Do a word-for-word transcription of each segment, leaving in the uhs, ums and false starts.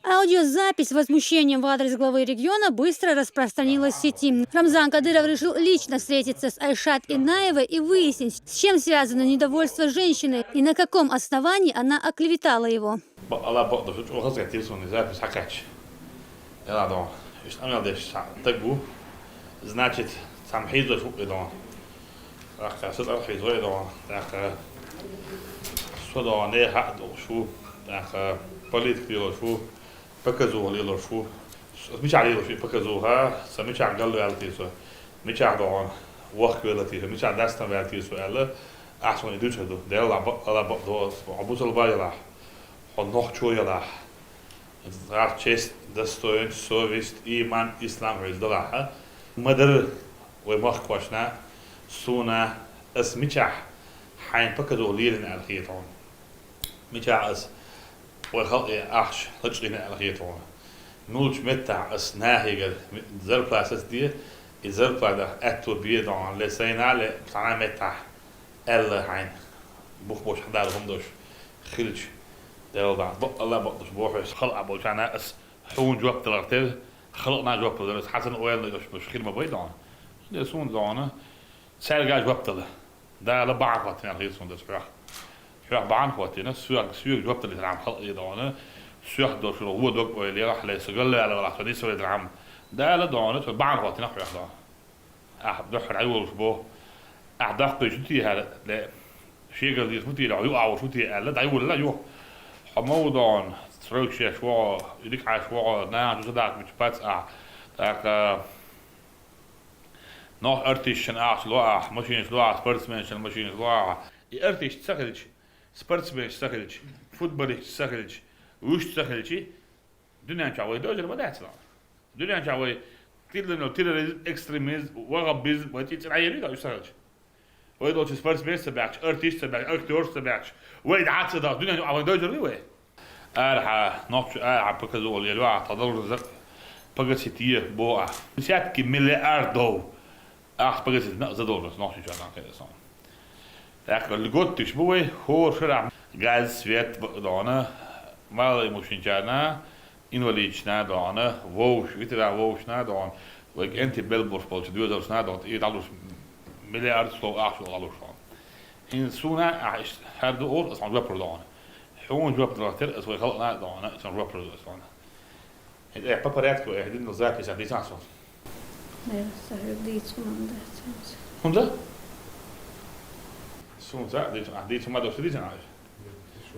Аудиозапись с возмущением в адрес главы региона быстро распространилась в сети. Рамзан Кадыров решил лично встретиться с Айшат Инаевой и выяснить, с чем связано недовольство женщины и на каком основании она оклеветала его. Бакъала бакъдош чӀоагӀа хазгӀаттийра суна запись хьакхаьчча. Ила дон. Иштта амал деш са таг ву. Значит, цхьа хьийзош ву и дон. ТӀаккха са цӀар хьийзой дон. ТӀаккха со дон, не хьа долуш ву. ТӀаккха политик лелош ву. Показуха лелош ву. Мичахь лелош и показуха, са мичахь галваьлла те со, мичахь догӀун вахкавелла те со, мичахь дастам ваьлла те со аьлла, ахьа суна и дуьйцур ду. Делла бакъ, ала бакъ до, хьо бусалба ялахь, хьо нохчо ялахь, гӀарт честь, достоинство, совесть, иман, ислам хьоьца далахь. Ма дара вай махкошна, суна, ас мичахь хьайн показуха лелина аьлла хета хьуна. Мичахь ас вай халкъе ахча лачкъийна аьлла хета хьуна. Мулчу меттахь ас нахегара зарплата саца де, и зарплатах аьтто бе догӀун ле сайна ле цхьана меттахь аьлла хьайна. Бух бош хьадара хӀума дош хилча, Делла дӀа, бакъалла бакъдош бохьуш. Халкъа болчарна ас хьуна жоп далар тера, халкъна жоп далар ас хьацана ойла йош буш хир ма бай догӀун. Де суна догӀун, цаьрга жоп дала. Дала бахьана хӀоттина хир суна дас хьох. Хьох бахьана хӀоттина, соьга, соьга жоп далийтархьама халкъе догӀана, соьх дошура гӀо дог ойла елахь, ле, со галваьлла валахь, со нисвайтархьама. Дала догӀана, со бахьана хӀоттина хьох догӀана. Ахь дуьххьара хьайолуш бо. Ахь даккхийчу тӀехьара, ле, шегара дийца хӀун тӀера, юкъахь волуш хӀун те аьлла, дӀайолла юха. Хьо ма ву догӀана, стройкаш еш вогӀо, дика Ӏаш вогӀо, нана чу садаккхачу пац ахь. ТӀаккха Нох артисташна ахча ло ахьа, машинаш ло ахьа, спортсменашна машинаш ло ахьа. И артисташ ца хилча, спортсменаш ца хилча, футболисташ ца хилча, вуьш ца хилча, дуьнен чохь вай дожар ма дац ван. Дуьнен чохь вай тилланал терроризм, экстремизм, ваххабизм, вай цӀи цӀи Ӏайри уьш ца хилча. Вай долчу спортсменаш ца баьхча, артисташ ца баьхча, актёраш ца баьхча, вай дӀа ца даха, дуьнен чохь вай дожар вай. Арахьа, нохчу арахьа показуха лело ахьа, тхан долчу закъ погасить е бо ахьа. Десятки миллиардов ахьа погасить на задолженность нохчичарна кхайда сон. ТӀаккха льготташ бу вай, хӀора шарахь газ, свет бакъдона, малый мужчинчарна, инвалидчна дона, вовш, ветеран вовшна дона, вай кӀентий белбалш болчу доьзалшна дона, и дӀалуш миллиард слов ахча дӀалуш хьо. ХӀинца суна ахьа иштта хӀара ду олуш, аса хьуна жоп лур догӀана. Хьуна жоп далахь тера аса вай халкъана а догӀана, аса жоп лур ду аса догӀана. ХӀинца эхь по порядку, эхь дина запись а дийцахь со. Э, аса хьоьга дийца хӀума дац хӀинца. ХӀунда? Суна ца а дийца, ахь дийца хӀума догӀуш дийцина ахьа?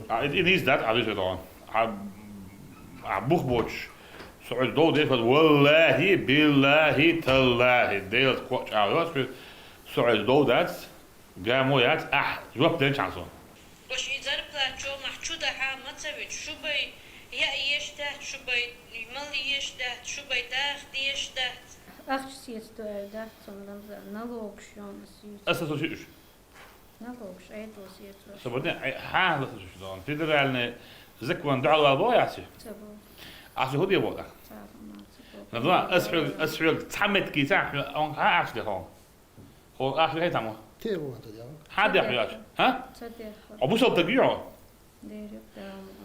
А, и, и нийса дац, а, дийца догӀана. А, а, бух боцуш, со хьоьца дов деш вац, валлахӀи, биллахӀи, таллахӀи, Делаца кхоъ чӀагӀо йоцу хьоьца, со хьоьца дов дац. Гамо яц, ахь жоп делчхьана суна. Уьш и зарплата чомахь чу дахьа ма ца вича, шу бай яа еш дац, шу бай мала еш дац, шу бай даха деш дац. Ахча сецадо аьлла дац цунна, Рамзан, налогаш йом ас юьйцу. Аса со шиъ уьш. Налогаш айдо сецо. Со бадин, ай, хьан ласа шуш дон. Федеральный закон дуьхьал вал бо яци? Ца бо. Аса хӀу де бо да? Ца бо, ца бо. На два, ас хьоьг, ас хьоьг цхьа метки ца хьоьг, он хьан ахча де хьо? Хьо ахча хӀай тамо? Те бу ан тадян. Хьан де хьоьг? Хьа? Ца де хьо. Хьо бусал таг йо? Дерек да.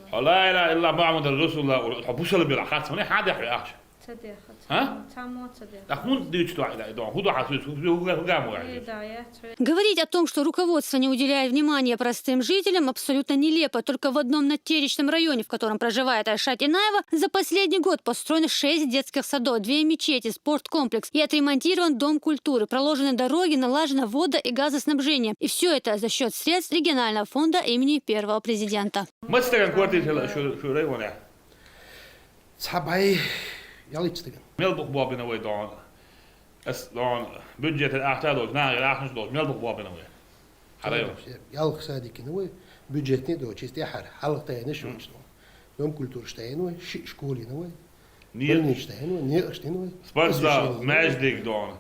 Хьо ла илагьа иллаллахӀ Мухьаммадар Расулуллахь, хьо бусал бира хац мане, хьан де хьоьг ахча? Ца де хьо. А? Ца мо ца де. Так хун дичь дуа да, худа хасу, худа худа мо. Э, да, я. Говорить о том, что руководство не уделяет внимания простым жителям, абсолютно нелепо. Только в одном Надтеречном районе, в котором проживает Айшат Инаева, за последний год построено шесть детских садов, две мечети, спорткомплекс и отремонтирован дом культуры, проложены дороги, налажено водо- и газоснабжение. И все это за счет средств регионального фонда имени первого президента. Мастаган квартира шу шу районе. Цхьа бай ялыцтаган. Мел бух бобина вай дон. Ас дон бюджетера ахча долчу, нахера ахча долчу, мел бух бобина вай. Хьара йо. Ялх садикина вай, бюджетный до, чисто хьар, хьалха тайна шуьнчу. Дом культуры тайна вай, ши школина вай. Нет. Больница тайна вай, некъаш тайна вай. Спортзал, освещение, маьждиг дон.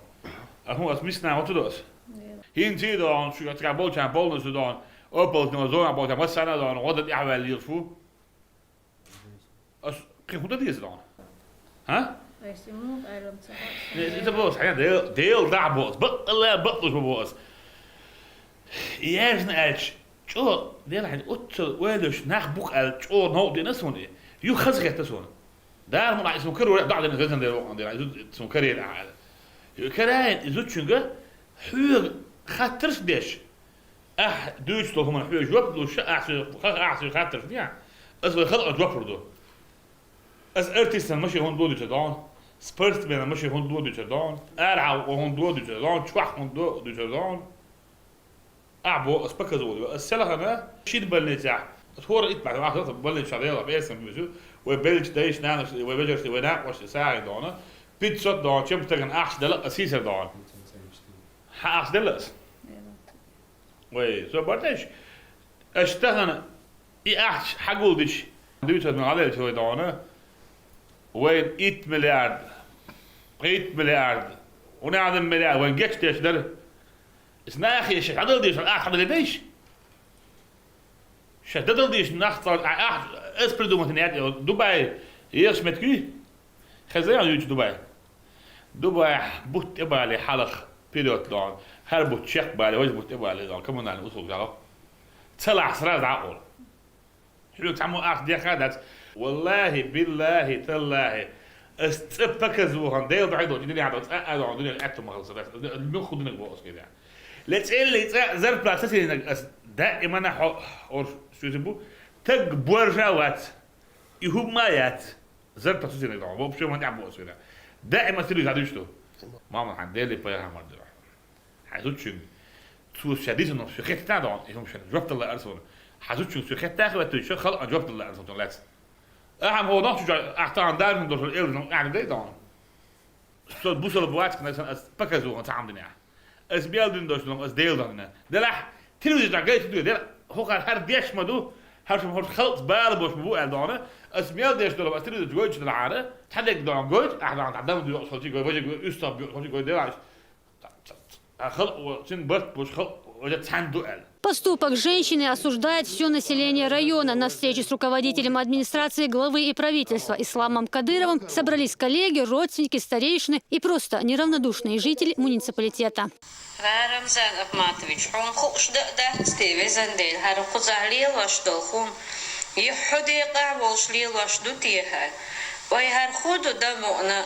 А ху ас мисна вот туда ас. Нет. ХӀинца дон, шу га болчан полностью дон. Опалт но зона болчан, массана дон, года тяхвал лил фу. Ас кхин хӀун дан деза догӀана? ХӀа? Айса муха аьлла ца хаьа. Не, это было, хьайна Дел, Дел дӀа бо ас. Бакъалла бакъдуш бо ас. Яжна аьлча, чӀо, Дела хьайна, оццал ойлаш нах бух аьлла, чӀо новкъа дина суна и. Ю хаза хетта суна. Дара муна изу карора дӀа дина, везан дера вокъан дера, изу цун карера аьлла. Караин изучунга хьоьга хаттарш деш. Ахь дуьйцу хӀуман хьоьга жоп луш, ахь соьга, ахь соьга хаттарш дехь, ас вай халкъан жоп лур ду. Ас артистан машин хӀунда ло дуьйцур догӀу? Спортсменан машин хӀунда ло дуьйцур догӀу? Арахьа хӀунда ло дуьйцур догӀу? Чохь хӀунда ло дуьйцур догӀу? Ахь бо, ас показывал ю. Ас селхана шин больницехь, ас хӀора итт бахьа, ахь селхана больницехь дела, бесам буьсу. Вай беллачу дайш, нанаш, вай вежарш, вай накъош, сагӀин догӀу. Пятьсот догӀу, чем стагана ахча дала, ас сийсар догӀу. Хьан ахча дала ас? Вай, со барташ. Аш тахана и ахча хьагулдича, дуьйцад ма гӀалел чу вай догӀу. Вайн итт миллиард, итт миллиард, унадам миллиард, вайн гечдеш дара. Иза нахе ши хьадал дийшар, ахь хьадал дайш? Ша дадал дийш нах цӀа, а, ахь, ас придумать яд, Дубай, еш меткуй? Хеза ян юч Дубай. Дубай бутт тӀе бале хьалах вперёд догӀу. ХӀара бутт чекх бале, важа бутт тӀе бале догӀу. Коммунальный услуг жагӀо. Цалахь сразу дӀакъур. Хьоьга цхьаммо ахча деха дац. Валлахи, биллахи, таллахи. Ас цӀа показухан, Дела духьа долчу дуьнен хьадо, цӀа а догӀу, дуьнен аьтту ма хала ца дац. Муьлхха динарг боху ас кхидӀа. Ле цӀеллиг цӀа зарплата сацийнарг ас даимана хьо, орш, шуьза бу. Таг боржа вац. И хӀумма а яц. Зарплата сацийнарг догӀу. Вообще ма тӀехь бу ас кхидӀа. Даима сириг хьадуьйш ду. Мама, хьан Дели пайхамар дира. Хьайн зудчуьнга. Цо ша дийцина, ша хетта догӀу, и хӀума шен жоп далла арсуна. Хьайн зудчуьнга ша хетта хӀоьттуьйтуш, халкъан жоп далла арсуна лаьцна. Ахьа хӀо нохча чохь, ахь тахана даржун долуш элза, ахьа дай догӀу. Со бусалба вац, кхана сан ас показухан цхьа хӀума динехь. Ас мел дина долуш долу, ас Дела дохна. Делахь, телевизор чохь гайта дуьйла, дела, хӀокхара хӀара деш ма ду, хӀара шуна хӀорш халкъ бала бош ма бу аьлла догӀу. Ас мел деш долу, ас телевизор чу гойтуш делахьара, цхьа дерг догӀу гойту, ахьа догӀу, цхьа дам дуьйла, солчи гой, важа гой, уьстагӀ буьйла, солчи гой, делахь. Халкъо, цуьнан барт болуш халкъо, ваьш цхьаьна ду аьлла. Поступок женщины осуждает всё население района. На встрече с руководителем администрации, главы и правительства Исламом Кадыровым собрались коллеги, родственники, старейшины и просто неравнодушные жители муниципалитета. Рамзан Ахматович, хьуна хууш дан а дац те, везан Дела, хӀара кхузахь лелош долу хӀума? Юха хьо декъахь волуш лелош ду те хӀара? Вай хӀара хӀун ду дан мукъана?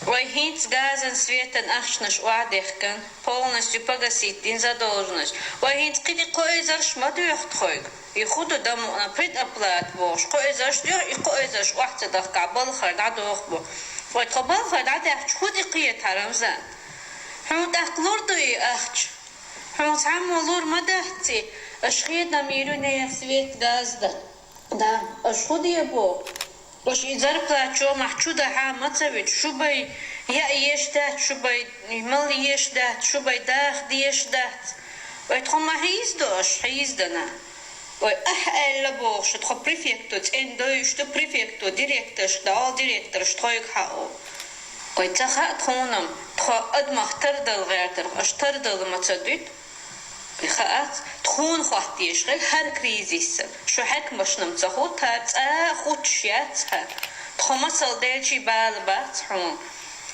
Вай хӀинца газан, светан ахчанаш охьадехкина, полностью погасить дина задолженность. Вай хӀинца кхин и кхо эзарш ма доьху тхойга. И хӀун ду дан мукъана, предоплата бохуш, кхо эзарш доьху, и кхо эзарш охьа ца дахкахь, балхара дӀадоху боху. Вай тхо балхара дӀадаьхча, хӀун тӀе кхета хьан, Рамзан? Хьуна тӀаккха лур ду и ахча? Хьуна цхьаммо лур ма дац и, аша хедам йийр ю нехан свет, газ дан. Да, аша хӀун де боху? Аша и зарплата чомахь чу дахьа ма ца вуьту, шу бай яа еш дац, шу бай мала еш дац, шу бай даха деш дац. Вай тхо ма хьийзадо аша, хьийзадана. Вай ахь аьлла бохуш, тхо префекто цӀена дойуш ду, префекто директорш дӀа, директорш тхойга хьао. Вай ца хаьа тхуна-м, тхо адамах тардала гӀертарх, аша тардала ма ца дуьту? И хаац, тхуна хӀоттийша хила хӀара кризис, шу хьаькамашна-м ца хӀуттара, цкъа а хуттуш яц хӀара. Тхо масал делчий бала бац хьуна.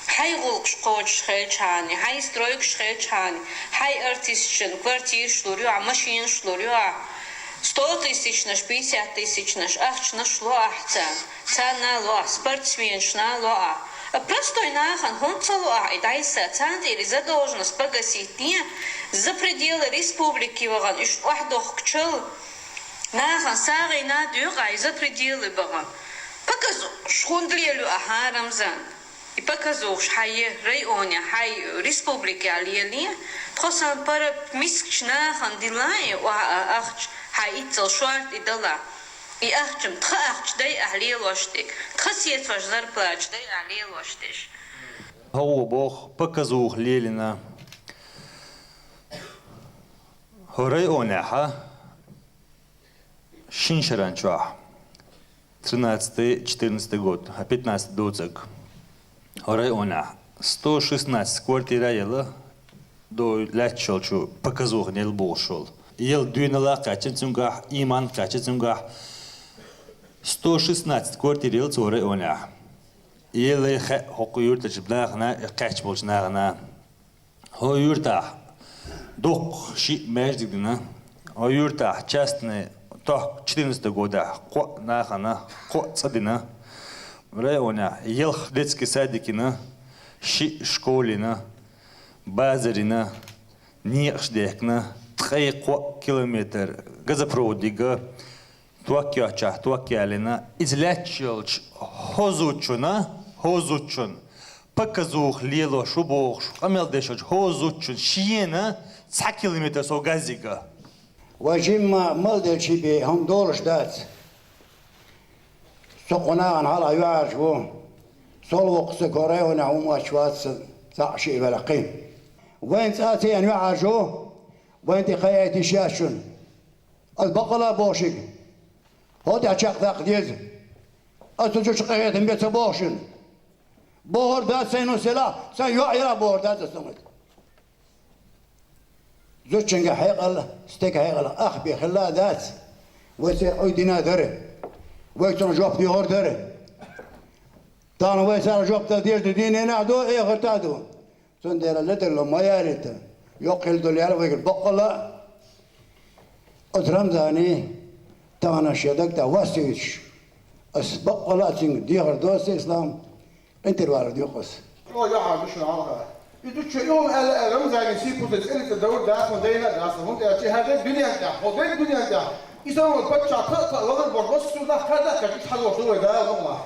Хьайн гӀуллакхаш кхочуш хилчхьана, хьайн стройкаш хилчхьана, хьайн артисташна квартираш лур ю ахь, машинаш лур ю ахь, сто тысячнаш, пятьдесят тысячнаш ахчанаш ло ахь царна. Царна а ло ахь, спортсменашна а ло ахь. А простой нахана хӀунда ца ло ахь и дӀасса? Царна тӀера и задолженность погасить де, за пределы республики вахана, уьш охьадохкучул, нахана сагӀина а доьху ахь и за пределы бахана. Показух хӀунда лелаю ахьа, Рамзан? И показухаш хьайн районехь, хьайн республикехь лелае, тхо санна пара мискачу нахана дилла и охьа а ахча, хьайн иццал шорта и далахь. И ахча-м тхан ахча дай ахь лелош дерг, тхан сецош зарплаташ дай ахь лелош дерш. ХӀокхо боху, показуха лелийна хӀокху районехь шина шаран чохь, тринадцатый, четырнадцатый год, а пятнадцатый доцург. ХӀокху районехь сто шестнадцать квартира яла, до лаьтташ йолчу показухана яла бохуш йолу. Яла дуьйна а кхаьчна цуьнгахь, ийман а кхаьчна цуьнгахь. Сто шестнадцать квартира яла цу районехь. Яла хаьа хӀокху юьртарчу нахана, кхаьчна болчу нахана. ХӀокху юьртахь дуккха шиъ маьждиг дина. ХӀокху юьртахь частный тохка четырнадцатого годехь кхоъ нахана, кхоъ цӀа дина. Районехь ялх детский садик йина, шиъ школа йина, базар йина, некъаш даьхкина, ткъе кхоъ километр газопровод йига, ток йоцчохь ток ялийна. Иза лаьтташ йолчу хӀокху зудчунна, хӀокху зудчунна показуха лелош ву бохуш, къамел деш волчу хӀокху зудчунна шена цхьа километр сов газ йига. Вай жимма мала делчи бен хӀума долуш дац. Со кху нахана хьалха юьхьӀаьржа ву. Сол воккху стаг хӀокху районехь хӀума моттуш вац сан цхьаъ шиъ велахь кхин. Вайна цӀа а ца еана юьхьӀаьржа ву, вайна тӀе кхайкхийта йиш яц шуна. Ас баккъала а боху шуьга, хӀокху тӀехь чекхдаккха деза. Ас цу чу къинхетам бе ца боху шуна. Бохур дац сайн хӀун селахь, сайн йоӀ елахь бохур дац ас хӀума. Зудчуьнга хьекъал, стеган хьекъал ах бен хилла а дац. Вай церан Ӏуьйдина дара. Вай цунах жоп доьхур дара. Тахана вай царах жоп дала деза ду, дийнахь а ду, эхартахь а ду. Цундела ледарло ма ялийта. Йоккха хилла долу ял вайгара баккъала а. Оцу Рамзане тахана шен даг тӀехь вас ца юьтуш, ас баккъала а цуьнга дехар до аса, Ислам, къинтӀера валар доьху аса. О, юьхьӀаьржа ду шуна хьалха. И ду чу юхана аьлла, аьлла, Рамзане сий пусар цӀе лица довр дац, ма дайна а дац, хӀунда аьлча хӀара дерг дуьнен тӀехь, хӀокху дерг дуьнен тӀехь. И самукъа паччахь кхаа-кхаа вахар боху, массо а нах кхардаккхар, иштта хьан вохуш ду вай Дала мукъамах.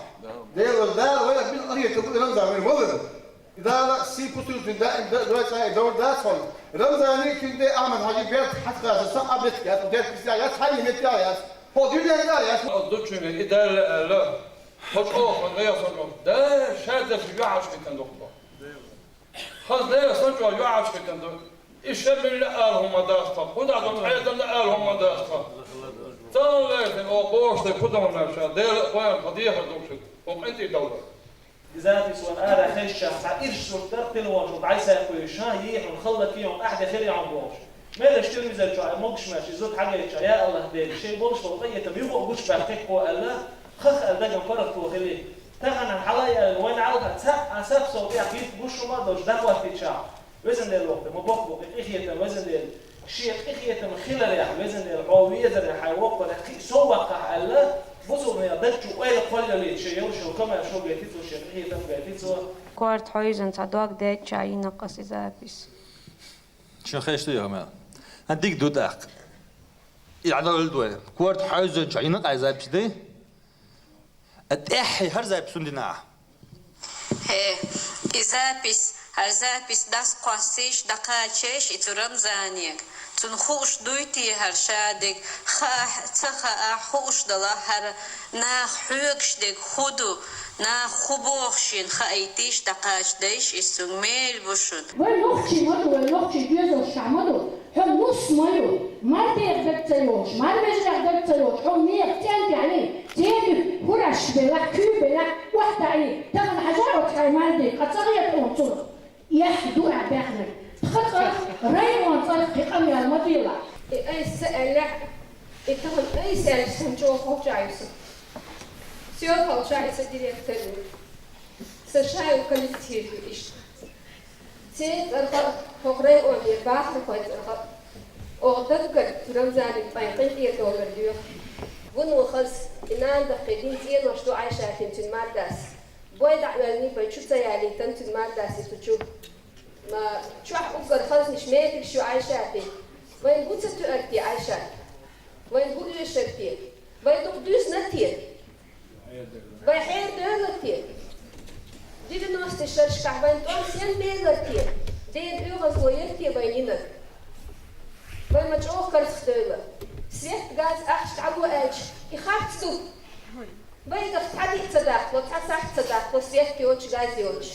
Дела, Дала вайна бина къахетам бу и Рамзан вайна валар. И Дала сий пусар цуьнан даим д-, дойца а довр дац хьуна. Рамзане а цуьнан де Ахьмад-Хьаьжин беркат хьаца хаза, сан а бетта яц, беркат кица яц, хьайна метта яц. ХӀокху дуьнен тӀехь яц. Оцу зудчуьнга и Дала аьлла, хьо чӀогӀа хан гӀайгӀа сан чӀогӀа. Да, ша дерг юьхьӀаьржа хӀиттина ду-кх боху. Хаза дерг сан чӀогӀа юьхьӀаьржа хӀиттина ду. И ша милла ала хӀума дац тхан, кху дӀа ду Ӏедална ала хӀума дац тхан. Царна лаьцна оха бохуш дай кху дан ша, Дела а, вайна тхан дехар ду шуьга, хӀокху къинтӀера довр. Иза тӀе сон ара хезча, цхьа ирча сурт дара, телефон чу дӀасакхуьйсуш, ша йихьун, халла кийон, ахьа де хир яун бохуш. Мелаш телевизор чохь могуш меш, и зуда хьагайча, я АллахӀ Дела, шайн болуш болу къинхетам юха а гучубаьккхи-кх аьлла, хах аьлла даган паргӀато хили. Тахана хьала а яьлла, вайна хьалха цхьаъ а сап сов тӀехь хӀитта буш хӀума а долуш дӀахӀоттийча, Везан Дела воккха, ма боккха бу и къинхетам, Везан Дела. Шен къинхетам хиларехь, Везан Дела, хьо везарехь, хьайн воккхарехь, кхин а сов ваккхахь аьлла, бусулбанийн даг чу ойла кхоллалийта, шен йолуш йолу комаьршо гайтина цо, шен къинхетам гайтина цо. Корта хьаьвзина цхьа дог даьчча йина-кх аса и запись. Шуна хезаш ду и хӀума? ХӀан, дика ду тӀаккха. И Ӏадалла ду вай. Корта хьаьвзинчохь йина-кх и запись, дай? ТӀаьххье хӀара запись хӀунда дина ахьа? ХӀе, и запись, хӀара запись дӀасакхоссийша, дӀакхачийша и цу Рамзанега. Цунна хууш дуй те хӀара шадерг, хаахь а, ца хаахь а, хууш далахь хӀара, наха хьоьгуш дерг хӀун ду, наха хӀун боху шена хаийтийша, дӀакхачадайша иза, цуьнга мел бу шуна. Вай нохчий ма ду, вай нохчий доьзалшкахь ма ду. Хьо нус ма ю, мардех даг ца йолуш, марвежарех даг ца йолуш, хьо нехан цӀен тӀехь йий, церан хӀураш белахь, куьй белахь, охьадаӀий, тахана хьажа оцу хьайн мардега, ткъа ца хета хьуна цунах. Эхь ду ахь баьхнарг, тхан цӀарах, районан цӀарах кхин къамел ма делахь. И айса ца аьллехь, и тахана айса аьлча санна чӀогӀа ховшахь ю сан. Сел ховшахь и сан директор ю. Сан шайн коллектив ю иштта. Церан цӀарах а, хӀокху районера бахархойн цӀарах а, оха даггара Рамзанан тӀайн къинтӀера догар доьху. Вуно хаза, и нана даккхий дина цӀенош ду Ӏайшатин цуьнан мардас. Бой дӀа а оьллий, бай чу ца ялийтина цуьнан мардас и цу чу. Ма, чохь уггар хазнаш метраш ю Ӏайшатин. Вайн хӀун ца тоьар те, Ӏайшат? Вайн хӀун оьшура те? Вай дукха дуьзна те? Вай хьера девлла те? Девяностый шарашкахь вайн тӀом сенна мелара те? Дена оьгӀазло яра те вайн йинарг? Вай ма чӀогӀа карзахдевлла. Свет, газ ахча дӀало аьлча, и харц ду. Вайгахь цхьа диъ ца даккхало, цхьа сахьт ца даккхало, свет йоцуш, газ йоцуш.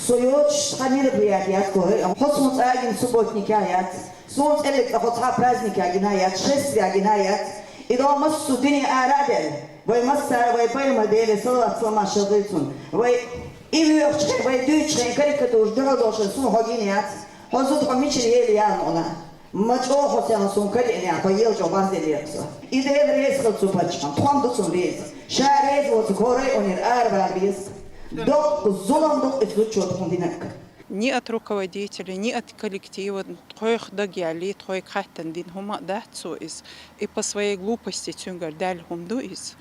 Со йоцуш цхьа мероприяти яц кху хӀара. Хьо суна цӀа а гина субботникехь яц. Суна цӀерриг цӀа хьо цхьа праздникехь гина яц, шествиехь гина яц. И догӀу массо а дуьне ара а даьлла, вай массара вай пайхамар Деле салават саламаш хилла цунна. Вай и воьхучу хенахь, вай дуьйцучу хенахь карикатураш дуьхьал долуш суна хьо гина яц. Хьо зуда хьо мичара ели яла ма гӀуна. Ма чӀогӀа хьо сехьа суна кариъна, хьо ела чӀогӀа базделлера со. И Дела реза хила цу паччахьна, тхуна ду цунна реза. Ша реза воцург хӀора а онера арабала беза. Доккха зулам ду-кх и зудчо тхуна динарг. Ни от руководителей, ни от коллектива тхойх дагаяьллий, тхойга хаттарна дина хӀума а дац цо иза. И по своей глупости цуьнгара даьлла хӀума ду иза.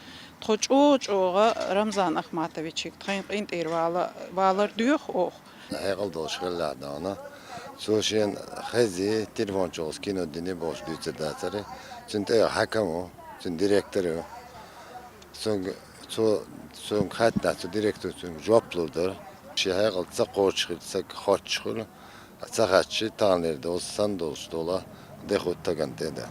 Тхо чӀогӀа-чӀогӀа Рамзан Ахматовичига тхайна къинтӀера вала-, валар доьху оха. Хьекъал долуш хилла дона. Цо шена хези, телефончугӀа кино дини бохуш дуьйцур дацара. Цуьнан тӀе хьаькам ву, цуьнан директор ву. Цуьнга, цо, цуьнга хаьттина, цу директора цуьнга жоп лур дара. Шен хьекъал ца кхочуш хилла, ца хоттуш хилла, ца хаьттича, таханлера дола санна долуш дола де хӀуттаган тӀе дан.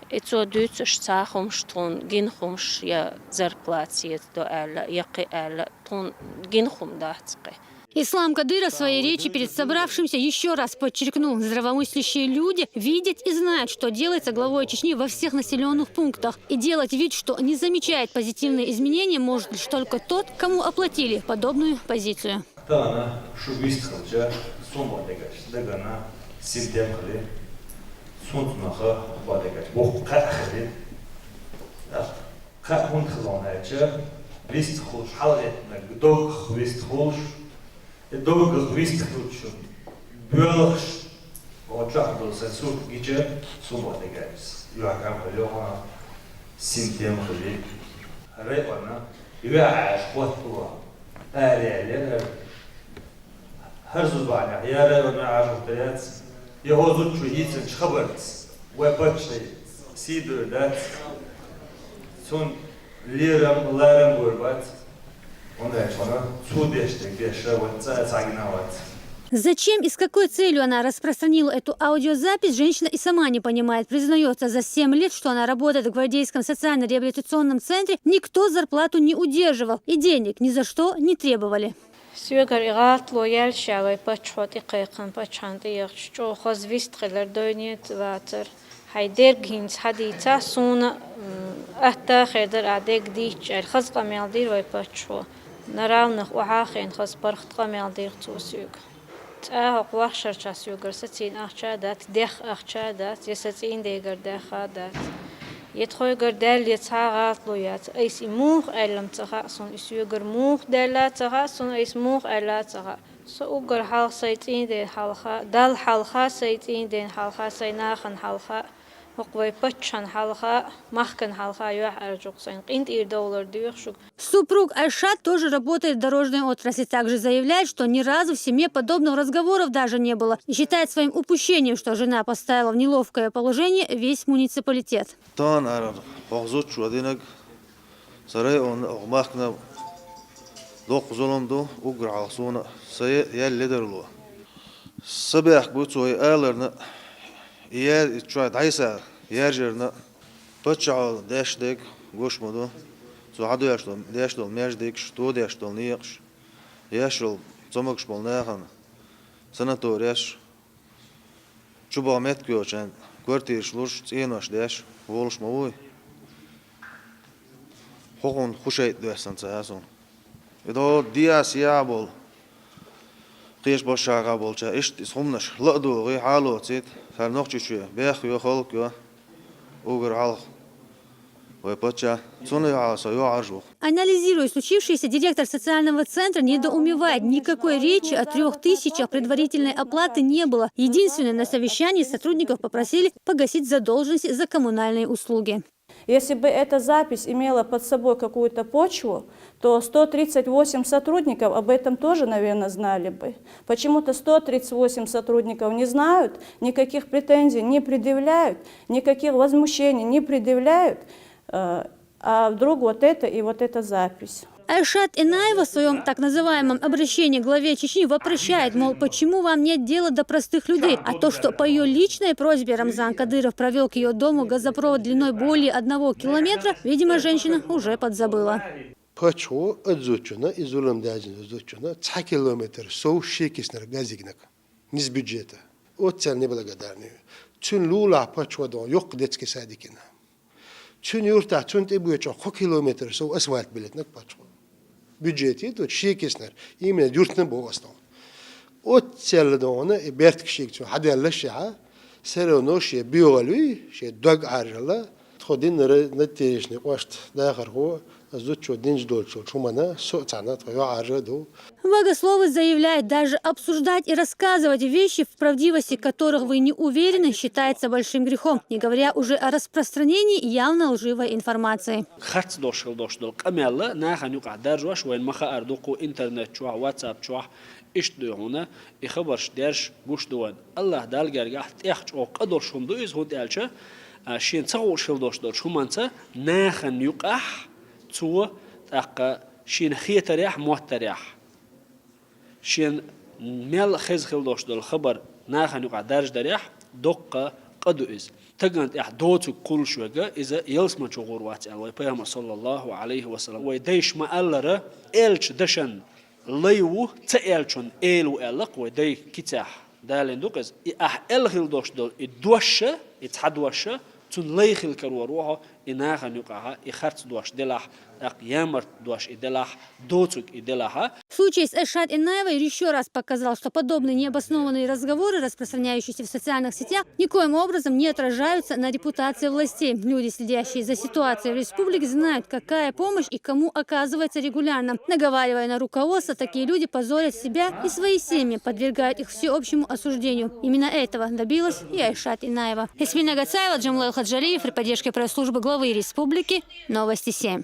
И цо дуьйцуш цхьа хӀумаш тхуна гина хӀумаш я зарплата сецадо аьлла, я кхин аьлла, тхуна гина хӀума дац кхин. Ислам Кадыров в своей речи перед собравшимся еще раз подчеркнул: здравомыслящие люди видят и знают, что делается главой Чечни во всех населенных пунктах. И делать вид, что не замечает позитивные изменения, может лишь только тот, кому оплатили подобную позицию. Тахана шу вист хилча, сунба дегаш, дагана синтем хили, сунцунаха ба дегаш, боху кхаъ хили. Кхаъ хӀунда хилон аьлча, вист хуш, хьалгӀеттинарг доггах вист хуш, и доггах вист хилчун боьлхуш, оцу чохь долу сайн сурт гича, сунба дегаш, юьхькам хили, хьона синтем хили. Района, юьхьӀаьржа хӀоттало, аре аьллера. ХӀара зудбанехь я районна Ӏажух дац, я хӀо зудчо йийцинчу хабарца вай паччахье сий дойр дац, цунна лерам, ларам гойр бац, хӀунда аьлча хьуна цо деш дерг деш вайн цӀа а цхьа гина вац. Зачем и с какой целью она распространила эту аудиозапись, женщина и сама не понимает. Признается, за семь лет, что она работает в Гвардейском социально-реабилитационном центре, никто зарплату не удерживал и денег ни за что не требовали. Соьгара и гӀалатло яьлча вай паччахьо тӀекхайкхина, паччахьна тӀеяхча, чӀогӀа хаза вист хилар, дойнеца вацар. Хьайн дерг хӀинца хьадийцахь суна, атта а хир дара ахь дерг дийцча аьлла, хаза къамел дира вай паччахьо. На равных охьа а хиъна, хаза паргӀат къамел дира цо соьга. ЦӀа хӀокху вахшарчохь соьгара сацийна ахча а дац, дех ахча а дац, я сан цӀийнан дегара даьхна а дац. Я тхойгара даьлла я цхьа а гӀалатло яц, айса и муха аьлла-м ца хаьа суна, и соьгара муха даьлла а ца хаьа суна, айса муха аьлла а ца хаьа. Со уггар хьалха сайн цӀийнан ден хьалха, Далла хьалха, сайн цӀийнан ден хьалха, сайн нахана хьалха, хӀокху вай паччахьна хьалха, махкана хьалха юьхьӀаьржа ву-кх сайна, къинтӀера довлар доьху шуьга. Супруг Айшат тоже работает в дорожной отрасли, также заявляет, что ни разу в семье подобного разговора даже не было, и считает своим упущением, что жена поставила в неловкое положение весь муниципалитет. Тахана ара хӀокху зудчо динарг сан районна а, хӀокху махкана а доккха зулам ду, уггар хьалха суна сан ял ледарло. Са бехк бу цо и аларна, и яр-, и чохь дӀайса яьржарна, паччахьо деш дерг гуш ма ду, цо хьадоьш долу, деш долу маьждигаш, тодеш долу некъаш, еш йолу цомгаш болу нахана санатореш, чубаха меттиг йоцучарна квартираш луш, цӀенош деш, волуш ма вуй. ХӀокхунна хӀун шайтӀа доьссина ца ясуна. И догӀу дехьа-сехьа болу, кхечу башхьархой болчара иштта иза хӀуманаш ла а догӀий, хьалоцийта, хӀара Нохчийчоь бехйо, халкъ йо, уггар хьалха вай паччахь, цунна юьхьа со юьхьӀаьржа ву-кх. Анализируя случившееся, директор социального центра недоумевает. Никакой речи о трёх тысячах предварительной оплаты не было. Единственное, на совещании сотрудников попросили погасить задолженность за коммунальные услуги. Если бы эта запись имела под собой какую-то почву, то сто тридцать восемь сотрудников об этом тоже, наверное, знали бы. Почему-то сто тридцать восемь сотрудников не знают, никаких претензий не предъявляют, никаких возмущений не предъявляют. Э, а вдруг вот это и вот эта запись. Айшат Инаева в своем так называемом обращении к главе Чечни вопросит, мол, почему вам нет дела до простых людей? А то, что по ее личной просьбе Рамзан Кадыров провёл к её дому газопровод длиной более одного километра, видимо, женщина уже подзабыла. Паччахьо оцу зудчунна, и зулам даьржина зудчунна цхьа километр сов шен киснара газ йигнарг, низ бюджета. Оццул неблагодарный. Цуьнан лулахь паччахьо догӀу йоккха детский садик йина. Цуьнан юьртахь, цунна тӀебоьдучохь кхо километр сов асфальт билитинарг паччахьо. Бюджетан а, шен киснара, именно юьртана боху ас догӀу. Оццул догӀу и берташ шега цо хьадаьллашехь, все равно шен боьхалуьй, шен дог Ӏаржалла. Тхо динара Надтешни кӀошта дахархо, ас зудчо динчу долчу хӀуманна со а цхьаьна тхо юьхьӀаьржа а ду. Богословы заявляют, даже обсуждать и рассказывать вещи, в правдивости которых вы не уверены, считается большим грехом, не говоря уже о распространении явно лживой информации. Харц дош хила дош дол къамел нахана юкъа даржош вайн ма хаар дукху интернет чуа, WhatsApp чуа. Иштта дуй хьуна, и хабарш дерш гуш ду вайн. Аллах Дала гергахь тӀех чӀо къа долш хӀума ду иза, хӀунда аьлча шен ца хууш хила дош долчу хӀуманца нахана юкъахь цо тӀаккха шена хетарехь, моттарехь, шен мел хеза хила дош долу хабар нахана юкъа дарждарехь, доккха къа ду иза. Таган тӀехь доцург кхуллуш вега, иза ялсмачу гӀур вац аьлла вай Пайхамар, саллаллаху алейхи ва саллам. Вай дайш ма-аллара, элча дашан лай ву, ца элчун эла ву аьлла-кх вай дай кицехь. Далин ду-кх иза. И ахь эл хила дош долу и доша, и цхьа доша, цунна лай хила карор ву хьо, и нахана юкъахьа, и харц дош делахь, тӀаккха ямарт дош и делахь, доцург и делахьа. В случае с Айшат Инаевой еще раз показал, что подобные необоснованные разговоры, распространяющиеся в социальных сетях, никоим образом не отражаются на репутации властей. Люди, следящие за ситуацией в республике, знают, какая помощь и кому оказывается регулярно. Наговаривая на руководство, такие люди позорят себя и свои семьи, подвергают их всеобщему осуждению. Именно этого добилась и Айшат Инаева. Ясмина Гацаева, Джамлайл Хаджалиев, при поддержке пресс-службы главы республики. Новости семь.